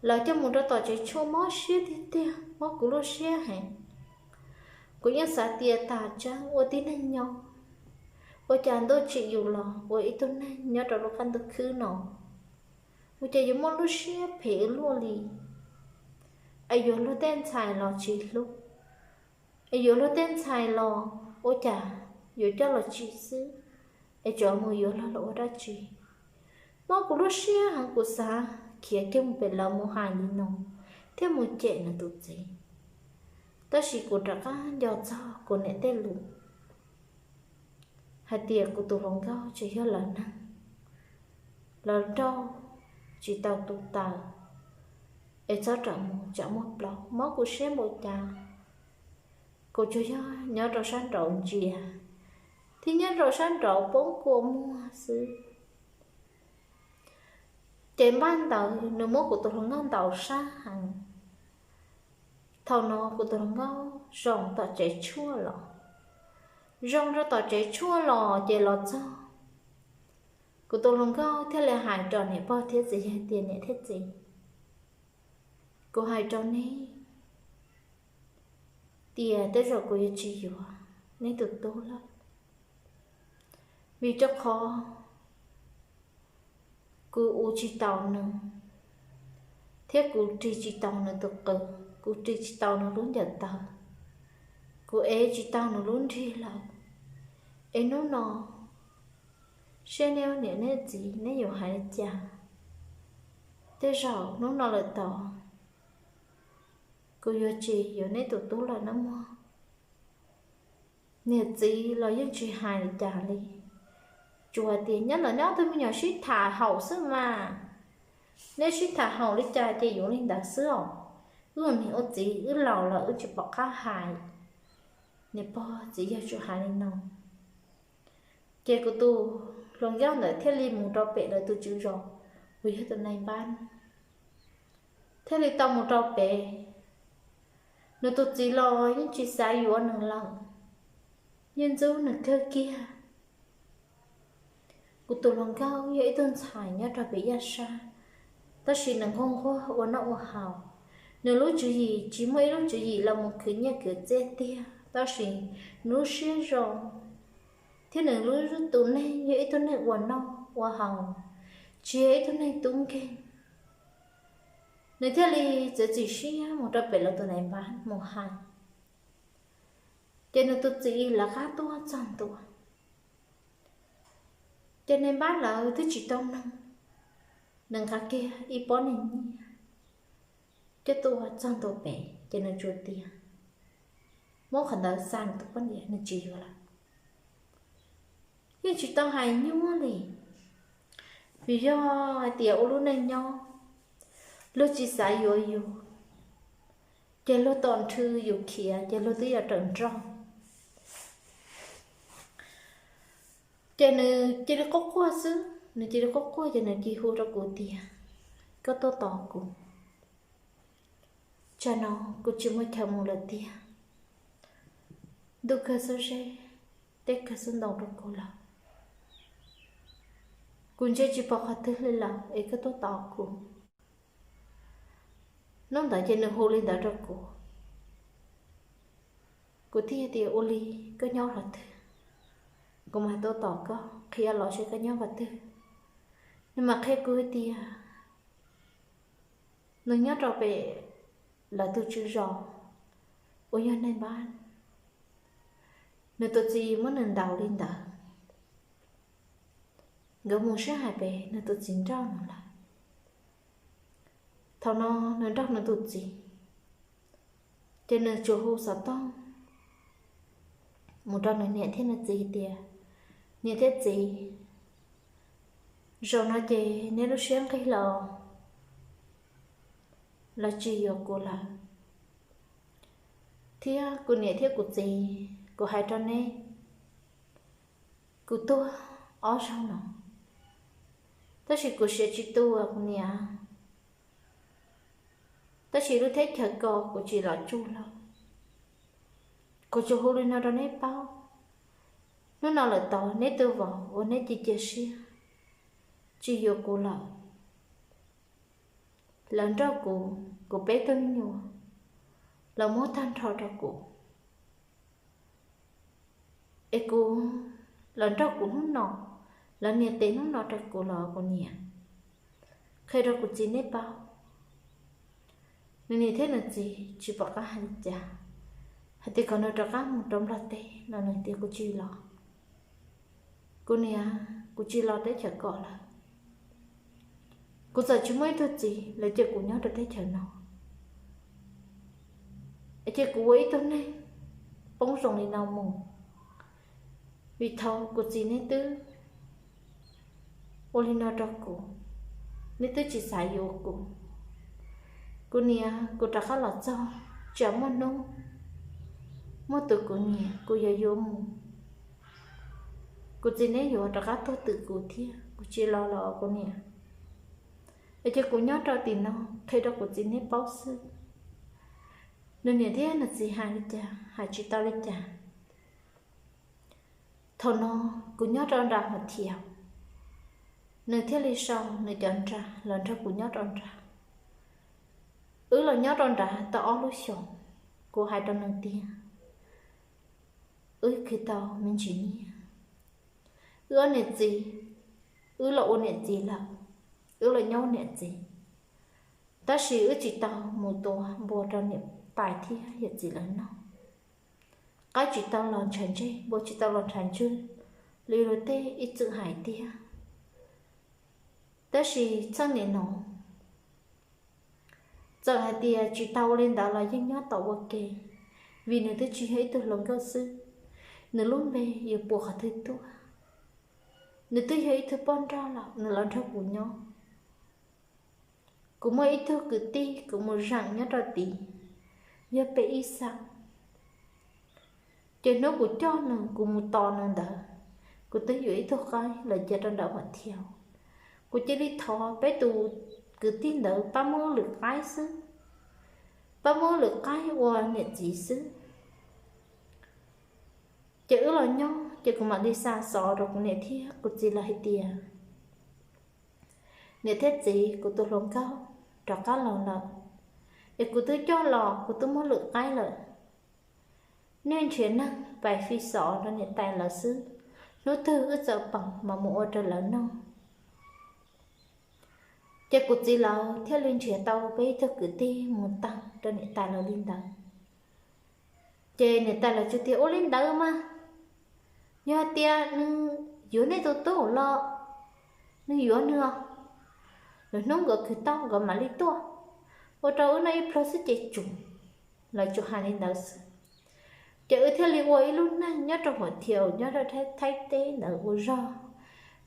Lawv coj mus rau tom tsev tshuaj mob siab tiag tiag, mob kuv lub siab heev. Kuv yeej xav tias tas tseeb ua tib neeg nyob, ua cas ntuj tsim yus los ua ib tug neeg nyob rau lub qab ntuj khwb no, ua cas yuav muaj lub siab phem ua luaj li. Es yuav luag tej ntxhais los tsis hlub, es yuav luag tej ntxhais los ua cas yuav coj los tsim xwb, es tsuas mus yuav luag los ua dab tsi? Mob kuv lub siab heev, kuv xav khiav kiag mus pem lawv mus hais li no thiab mus cem nws tus txiv. Tab sis kuv rov qab nco txog kuv niam tej lus hais tias kuv tus hluas nkauj tsis yog lawv neeg, lawv nrauj tsis tau tus taws, es txhob rawm mus tsam muaj plaub. Mob kuv siab npaum cas, kuv tsuas yog nyob rau sab nraud ntsia thiab nyob rau sab nraud poob kua muag xwb. Ces npaj ntawd nws muab kuv tus hluas nkauj ntaus sab heev. Thaum no kuv tus hluas nkauj zoo tom tsev tshuaj los, zoo rau tom tsev tshuaj los ces los txog, kuv tus hluas nkauj thiaj li hais rau niam pog thiab txiv yawg tias, niam thiab txiv, kuv hais rau neb tias tej zaum kuv yuav tsis yuav neb tus tub lawm, vim rau qhov kuv ua tsis tau nws, thiab kuv ris tsis tau nws tus qws, kuv ris tsis tau nws lub ncaws taw, kuv ev tsis tau nws lub nrig lawm. Es hnub no, saib neb niam neb txiv neb yuav hais li cas? Tej zaum hnub no lawm tod, kuv yuav tsis yuav neb tus tub lawm nawb mog. Niam txiv los yeej tsis hais li cas li, tsuas hais tias nyob ntawm neb ob tug me nyuam sib tham haum xwb mas. Neb sib tham haum li cas ces yuav li ntawd xwb os. Wb ua niam ua txiv wb laus lawm wb tsis pom qab hais. Niam pog txiv yawg tsuas hais li no. Ces kuv tus hluas nkauj ntawd thiaj li mus rau pem lawv tus tswv zos uas yog tus nais npab, thiaj li tau mus rau pem. Nws tus txiv los yeej tsis xav yuav nws lawm, yeej ntxub nws kawg kiag. Kuv tus hluas nkauj yog ib tug ntxhais nyob rau pem yaj sab, tab sis nws nquag nquag ua noj ua haus. Nws lub tswv yim tsis muaj ib lub tswv yim los mus khwv nyiaj khwv txiaj tiag, tab sis nws lub siab zoo, thiab nws lub tus neeg yog ib tug neeg ua noj ua haus, tsis yog ib tug neeg tub nkeeg. Nws thiaj li txiav txim siab mus rau pem lawv tus nais npab mus hais. Ces nws tus txiv lawv qab tuaj txog ntua, ces nais npab lawv twb tsis tau noog, nws nqa kiag ib pob niag nyiaj coj tuaj txog ntua pem ces nws tsuas tias, muab qhov ntawd xa nws tus poj niam, nws tsis yuav lawm. Yeej tsis tau hais nyuaj li, vim yog hais tias ua lub neej nyob, luag tsis xav yuav yus, ces luag tom nrhw yus khiav ces luag twb yuav raws nrauj. Ces nws cia li quaj quaj xwb, nws cia li quaj quaj ces nws cia li hu rau kuv tias, koj tuaj tos kuv, tsam no kuv tsis muaj chaw mus lawm tiag. Ntuj kawg xub zeb, teb kawg xub ntoo rau kuv lawm. Kuv ntsia tsis pom qhov twg li lawm es koj tuaj tos kuv. Hnub ntawd ces nws hu li ntawd rau kuv. Kuv thiaj tias, ua li koj nyob qhov twg, kuv mam tuaj tos koj, qhia los seb koj nyob qhov twg. Nws mam qhia kuv hais tias nws nyob rau pem lawv tus tswv zos uas yog nais npab, nws tus txiv muab nws ntaus li ntawd. Nkawd mus sib hais pem nws tus txiv nrauj nws lawm. Thaum no nws nrauj nws tus txiv, ces nws tsuas hu xov tooj mus rau nws niam thiab nws txiv tias, niam thiab txiv, zaum no ces neb lub siab nqig los, lawv tsis yuav kuv lawm, thiab kuv niam thiab kuv txiv, kuv hais rau neb, kuv tuag ob zaug no, tab sis kuv siav tsis tu kuv niam, tab sis lub teb chaws ko kuv tsis los tsuj lawm. Kuv tsuas hu li no rau neb paub, hnub no lawm tod neb tus vauv uas neb cia cia siab tsis yuav kuv lawm. Lawv nrauj kuv, kuv peb tug me nyuam, lawv muab tag nrho rau kuv. Es kuv, lawv nrauj kuv hnub no, lawv nias tes hnub no rau kuv los kuv niam, qhia rau kuv txiv neb paub. Nws niam thiab nws txiv tsis pom qab hais li cas, hais tias kom nws rov qab mus rau Nplog teb no, nws tias kuv tsis los. Kuv niam, kuv tsis los teb chaws ko lawm. Kuv txawm tsis muaj ib tug txiv los cia kuv nyob rau teb chaws no, cia kuv ua ib tug neeg poob zoo li no mus. Vim thaum kuv txiv neb twb ua li no rau kuv, neb twb tsis xav yuav kuv. Kuv niam, kuv rov qab los txog, tsam muaj hnub muaj tus kuv nyiam kuv yuav yuav mus, kuv txiv neb yuav rov qab tuag twm kuv thiab. Kuv tsis los los kuv niam, es cia kuv nyob rau tim no qhia rau kuv txiv neb paub xwb. Nws niam thiab nws txiv hais li cas hais tsis tau li cas. Thaum no kuv nyob rau nram Huam Thiaus, nws thiaj li sau nws cov nra los nrog kuv nyob rau nram. Wb los nyob rau nram tau ob lub xyoos, kuv hais rau nws tias wb khwv tau me ntsis nyiaj, wb ob niam txiv, wb los ua niam txiv lawm, wb los nyob niam txiv, tab sis wb tsis tau mus tua npua rau niam tais thiab yawm txiv lawv noj. Qaib tsis tau los ntshav ntseg, npua tsis tau los ntshav ntswg li luag tej ib txwm hais tiag. Tab sis txheej niam no txawm hais tias tsis tau ua li ntawd los yeej nyob tau ua ke, vim nws twb tsis yog ib tug hluas nkauj xwb, nws lub npe yuav puas qhov twg tuaj. Nws twb yog ib tug poj nrauj lawm, nws los nrog kuv nyob. Kuv muaj ib tug kwv tij kuv mus zeem nyob rau tid, yog peb ib xeem. Ces hnub kuv coj nws kuv mus tos nws ntawd, kuv twb yuav ib tug qaib los cia rau nram Huam Thiaus. Kuv cia li thov peb tus kwv tij ntawd pab muab wb lwm qaib xwb, pab muab wb lwm qaib ua niam txiv xwb. Ces wb los nyob ces kuv mam li xa xov rau kuv niam thiab kuv txiv lawv hais tias, niam thiab txiv, kuv tus hluas nkauj rov qab los lawm, es kuv twb coj los kuv twb muab lwm qaib lawm. Nej nrhiav neeg pais fi xov rau niam tais lawv xwb, hnub twg wb txawm pom mas mus ua rau lawv noj. Ces kuv txiv lawv thiaj li nrhiav tau peb ib tug kwv tij mus taug rau niam tais lawv li ntawd. Ces niam tais lawv tsuas tias ua li ntawd mas, yog tias nws yuav nej tus tub los nws yuav nws os, lwm hnub nkawd khwv tau nkawd mam li tuaj, ua rau wb noj ib pluag xwb ces tsum. Lawv tsuas hais li ntawd xwb. Ces wb thiaj li ua ib lub neej nyob rau Huam Thiaus nyob rau Thaib teb ntawd ua zog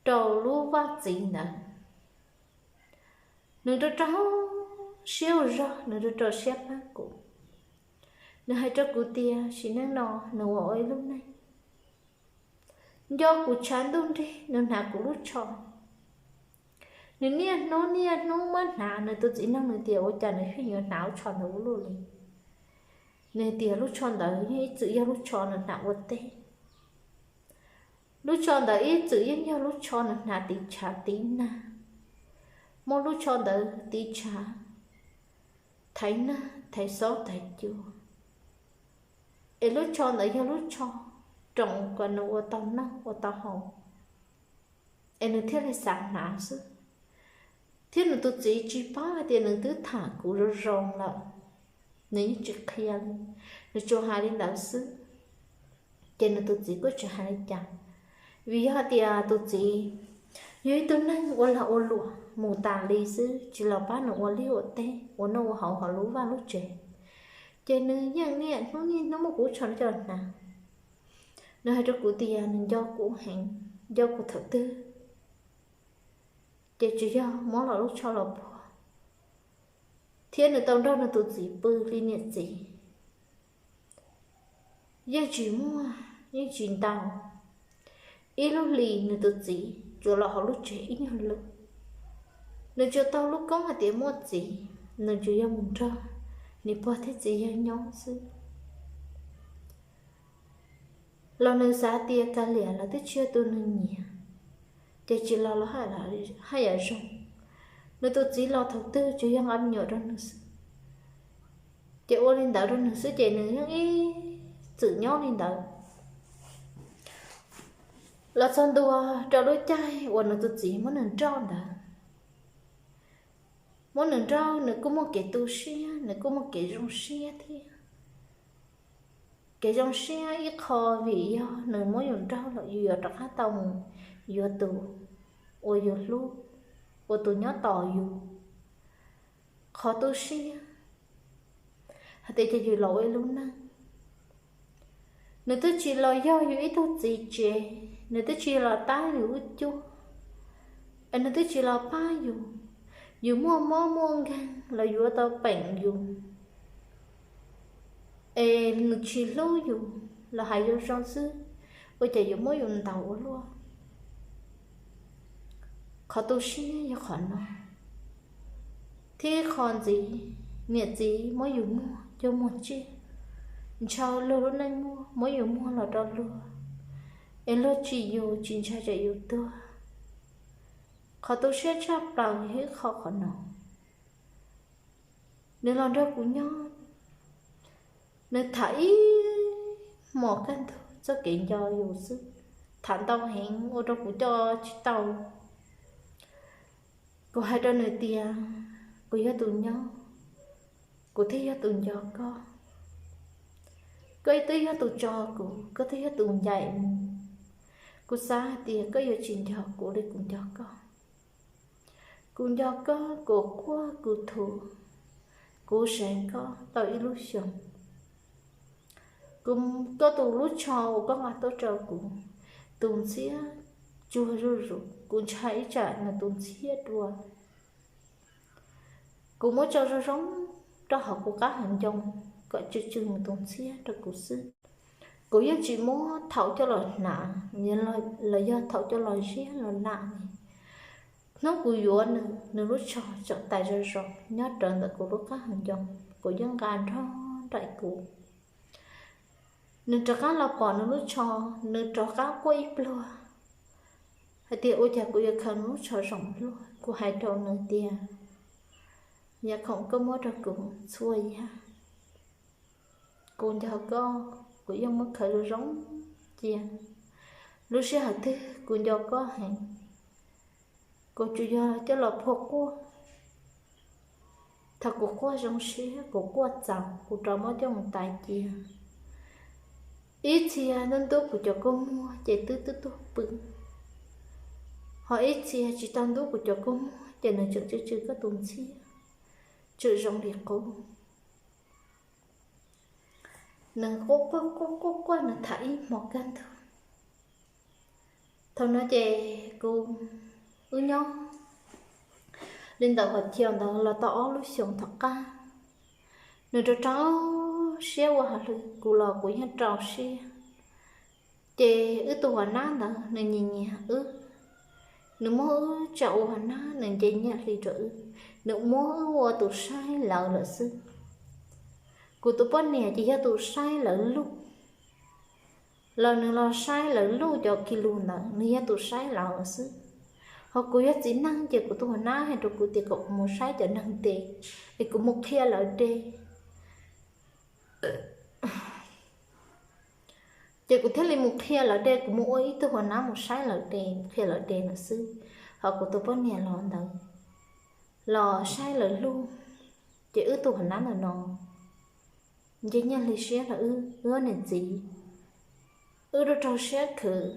rau lub vaj txiv ntawd. Nws rau rau siab ua zog, nws rau rau siab pab kuv. Nws hais rau kuv tias sim neej no nws ua ua ib lub neej, nco kuv tshav ntuj nrig nws hnav kuv lub tsho. Nws niaj hnub niaj hnub muab hnav, nws tus txiv nug nws tias ua cas nws pheej yuav hnav lub tsho ntawd ua luaj li. Nws tias lub tsho ntawd yeej ib txwm yog lub tsho nws hnav ua teb. Lub tsho ntawd ib txwm yeej yog lub tsho nws hnav tiv tshav tiv nag, muab lub tsho ntawd tiv tshav, thaiv nag thaiv xob thaiv cua. Es lub tsho ntawd yog lub tsho roos kom nws ua tau noj ua tau haus, es nws thiaj li xav hnav xwb. Thiab nws tus txiv tsis paub hais tias nws twb tham kuv zoo zoo lawm, nws yeej tsis qhia li, nws tsuas hais li ntawd xwb. Ces nws tus txiv kuj tsis hais li cas, vim yog hais tias tus txiv yog ib tug neeg ua lag ua luam mus tas li xwb, tsis los pab nws ua liaj ua teb ua noj ua haus hauv lub vaj lub tsev. Ces nws yeej niaj hnub niaj hnub muab kuv lub tsho coj los hnav. Nws hais rau kuv tias nws nco kuv heev, nco kuv thaum twg, ces tsuas yog muab los lub tsho los puag, thiab nws tau nrog nws tus txiv pw li niam txiv. Yeej tsis muaj, yeej tsis ntau, ib lub hlis nws tus txiv tsuas los hauv lub tsev ib nyuag lwm. Nws tsuas tau lub koob hais tias muaj txiv, nws tsuas yog mus nrog niam pog thiab txiv yawg nyob xwb. Los nws xav tias kav liam, lawv twb tsis yog tus nws nyiam, ces tsis los los haj yam zoo. Nws tus txiv los thaum twg tsuas yog nqa me nyuam rau nws xwb, ces ua li ntawd rau nws xwb ces nws yeej ib txwm nyob li ntawd. Los txog ntua rau lub caij uas nws tus txiv muab nws nrauj ntawd, muab nws nrauj nws kuj muaj kev tu siab, nws kuj muaj kev zoo siab thiab. Kev zoo siab ib qho vim yog nws muab yus nrauj lawm yus yuav rov qab tau mus yuav tus uas yus hlub, ua tus nyob tos yus. Qhov tu siab hais tias ces yus los ua ib lub neej, nws twb tsis los yog yus ib tug txiv tsev, nws twb tsis los tab yus ib cuab, es nws twb tsis los pab yus, yus muaj mob muaj nkeeg los yuav tau peem yus, es nws tsis hlub yus los hais yus zoo xwb, ua cas yus muab yus ntaus ua luaj. Qhov tu siab yog qhov no, thiab qhov ntxiv, niam txiv muab yus muag cuag muag tsiaj, ntshaw luag lub neej muaj, muab yus muag los rau luag, es luag tsim yus tsis ntshai tsam yus tuag. Qhov tu siab tshaj plaws yog ib qho qhov no. Nws los nrog kuv nyob, nws tham ib hmos kaj ntug txoj kev nco yus xwb, tham ntau heev ua rau kuv coj tsis tau. Kuv hais rau nws tias, kuv yog tus nyob, kuv thiaj yog tus nco koj. Koj twb yog tus tso kuv, koj twb yog tus ncaim mus. Kuv xav hais tias koj yuav tsis nco kuv li kuv nco koj. Kuv nco koj, kuv quaj kuv thuv, kuv seev koj tau ib lub xyoos. Kuv, koj tus lub tsho uas koj nqa tuaj rau kuv, tus ntxhiab tsuag zuj zus, kuv ntshai ib tsam nws tus ntxhiab dua. Kuv muab tso zoo zoo rau hauv kuv qab hauv ncoo kom tsw tsw nws tus ntxhiab rau kuv xwb. Kuv yeej tsis muab thaum coj los hnav los yog thaum coj los ziab los lam li. Hnub kuv yuav nws, nws lub tsho tseem tais zom zaws nyob rawv ntawm kuv lub qab hauv ncoo, kuv yeej nqa nrog nraim kuv. Nws rov qab los pom nws lub tsho, nws rov qab quaj ib pluag hais tias ua cas kuv yuav khaws nws lub tsho zoo luaj. Kuv hais rau nws tias, yam khoom koj muab rau kuv txhua yam, kuv nco koj, kuv yeej muab khaws zoo zoo cia. Lub sij hawm twg kuv nco koj heev, kuv tsuas yog coj los phua quaj. Thaum kuv quaj zoo siab, kuv quaj txaus, kuv rov muab coj mus tais cia. Ib txhia ntub ntub kuv cov kua muag ces twb twb tuag pw, ho ib txhia tsis tau ntub kuv cov kua muag ces nws tseem tsw tsw koj tus ntxhiab, tseem zoo li qub. Nws quaj quaj quaj quaj, nws tham ib hmos kaj ntug. Thaum no ces kuv wb nyob li ntawm hom chios ntawd los tau ob lub xyoos tom qab, nws rau rau siab ua hauj lwm, kuv los kuv yeej rau siab. Ces wb tus uas nab ntawd nws nyiam nyiam wb, nws muab wb tsa ua nab, nws nce nyiaj hli rau wb, nws muab wb ua tus saib lawv lawm xwb. Kuv tus poj niam ces yog tus saib lawv luj, los nws los saib lawv luj cov ki lus ntawd, nws yog tus saib lawv lawm xwb. Ho kuv yog txiv neej ces kuv tus uas nab hais rau kuv tias kom kuv mus saib cov neeg de, es kuv mus qhia lawv de. Ces kuv thiaj li mus qhia lawv de, kuv mus ua ib tug uas nab mus saib lawv de, mus qhia lawv de lawm xwb. Ho kuv tus poj niam los ntawd los saib lawv luj, ces wb tus uas nab ntawm no nce nyiaj hli siab rau wb, wb niam txiv, wb rau rau siab khwv,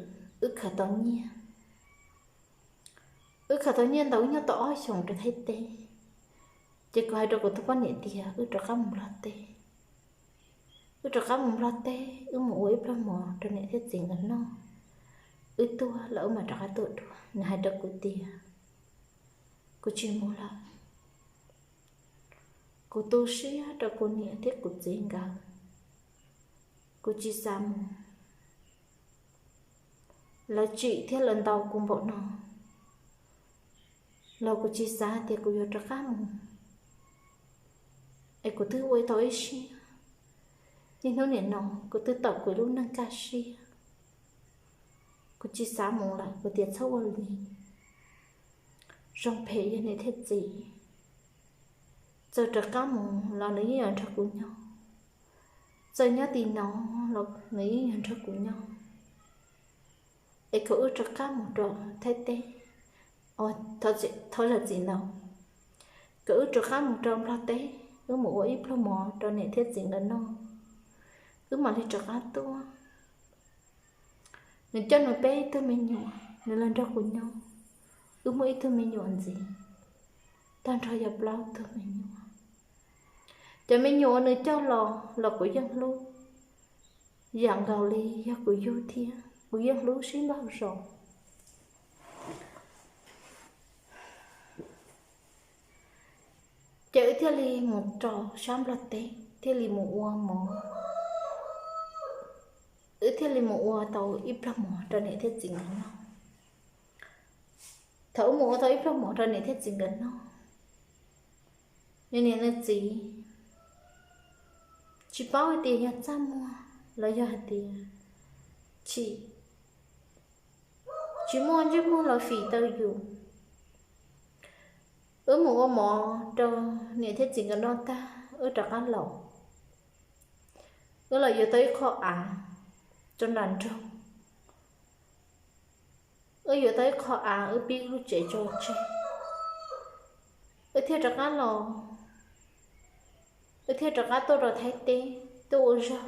wb khaws tau nyiaj. Wb khaws tau nyiaj ntau, wb nyob tau ob xyoos rau Thaib teb. Ces kuv hais rau kuv tus poj niam tias wb rov qab mus Nplog teb. Wb rov qab mus Nplog teb, wb mus ua ib pluag mov rau niam thiab txiv nkawd noj, wb tuag los wb mam rov qab tuaj dua. Nws hais rau kuv tias kuv tsis mus lawm. Kuv tu siab rau kuv niam thiab kuv txiv nkawd, kuv tsis xav mus. Lawv tsim thiab lawv ntaus kuv npaum no los kuv tsis xav hais tias kuv yuav rov qab mus, es kuv twb ua tau ib siab. Niaj hnub nim no kuv twb tawm kuv lub neej kaj siab, kuv tsis xav mus lawm, kuv tias txhob ua li. Zoo phem yog niam thiab txiv, txawm rov qab mus los nws yeej yuav nrog kuv nyob, txawm nyob tim no los nws yeej yuav nrog kuv nyob. Es kom wb rov qab mus rau Thaib teb, thov zam txim ntau, kom wb rov qab mus rau Nplog teb. wb mus ua ib pluag mov rau niam thiab txiv nkawd noj, wb mam li rov qab tuaj. Nws coj nws peb tug me nyuam, nws los nrog kuv nyob, wb muaj ib tug me nyuam ntxiv, tag nrho yog plaub tug me nyuam. Cov me nyuam uas nws coj los los kuv yeej hlub, yam nkaus li yog kuv yug thiab kuv yeej hlub sib npaug zos. Ces wb thiaj li mus rau sab Nplog teb, thiaj li mus ua mov, wb thiaj li mus ua tau ib pluag mov rau niam thiab txiv nkawd noj. Thaum wb mus ua tau ib pluag mov rau niam thiab txiv nkawd noj, nws niam nws txiv tsis paub hais tias yog txaj muag los yog hais tias chim, tsis muaj ntsej muag los fim tau yus. Wb mus ua mov rau niam thiab txiv nkawd noj tag, wb rov qab los, wb los yuav tau ib qho av rau nram nroog. Wb yuav tau ib qho av, wb pib lub tsev tso tseg, wb thiaj rov qab los, wb thiaj rov qab tuaj rau Thaib teb tuaj ua zog.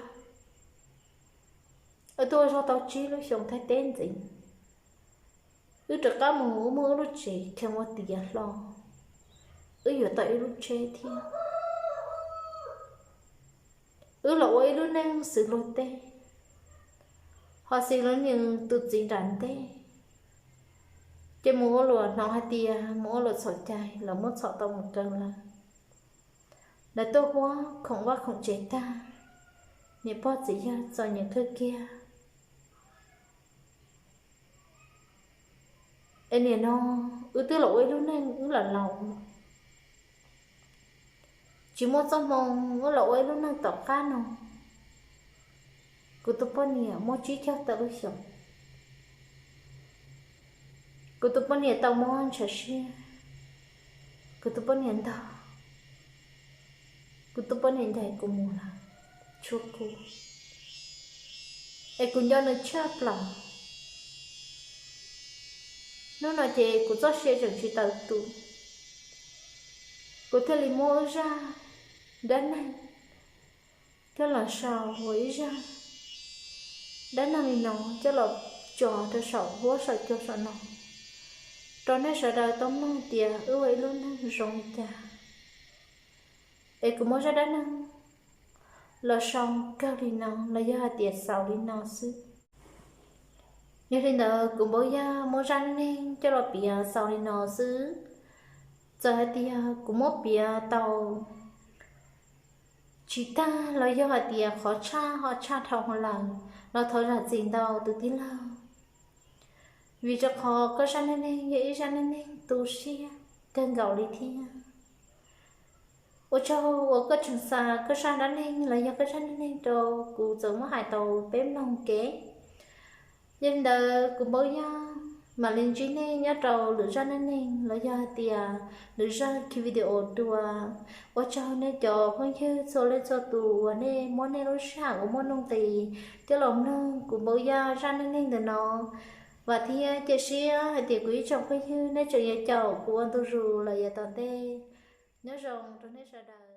Wb tuaj ua zog tau tsib lub xyoos Thaib teb ntxiv, wb rov qab mus, wb muaj wb lub tsev kheev ua tiav hlo, wb yuav tau ib lub tsheb thiab. Wb los ua ib lub neej xws luag teb, ho xws luag nws tus txiv nram ntej, ces mus ua luam hnov hais tias mus ua luam txhaum cai, lawv muab txhom tau mus kaw lawm. Lawv tuaj huab khoom vaj khoom tsev tag, niam pog txiv yawg txom nyem kawg kiag. Es nim no wb twb los ua ib lub neej wb los laus, tsis muaj txoj hmoo wb los ua ib lub neej tom qab no. Kuv tus poj niam muaj tsib caug tawm lub xyoos, kuv tus poj niam tau mob ntshav siab, kuv tus poj niam ntog, kuv tus poj niam ncaim kuv mus lawm, tshuav kuv, es kuv nco nws tshaj plaws. Hnub no ces kuv txoj sia tseem tsis tawm tus, kuv thiaj li muab wb zaj dab neeg coj los sau ua ib zaj dab neeg li no coj los tso rau saum huab saum cua saum no, rau nej sawv daws tau mloog tias wb ua ib lub neej zoo li cas. Es kuv muab zaj dab neeg los sau kawg li no los yog hais tias xaus li no xwb. Yog li ntawd kuv Npauj Yaj muab zaj neej neeg coj los piav xaus li no xwb. Txawm hais tias kuv muab piav tau tsis tag los yog hais tias qhov tshaj ho tshaj dhau lawm los thov zam txim ntau tus tij laug, vim rau qhov koj zaj neej neeg yog ib zaj neej neeg tu siab kawg nkaus li thiab. Ua tsaug uas koj tseem xa koj zaj dab neeg los yog koj zaj neej neeg rau kuv txawm muab hais tau peb mloog kev. Yog li ntawd kuv Npauj Yaj mam li ntsib nej nyob rau lwm zaj neej neeg los yog hais tias lwm zaj ki video dua. Ua tsaug nej cov phooj ywg txhua leej txhua tus uas nej muab nej lub sij hawm uas muaj nuj nqis coj los mloog kuv Npauj Yaj zaj neej neeg ntawm no. Vam thiab cia siab hais tias kuv ib tsoom phooj ywg nej tseem yuav caum kuv ua ntu zus los yav tom ntej. Nyob zoo rau nej sawv daws.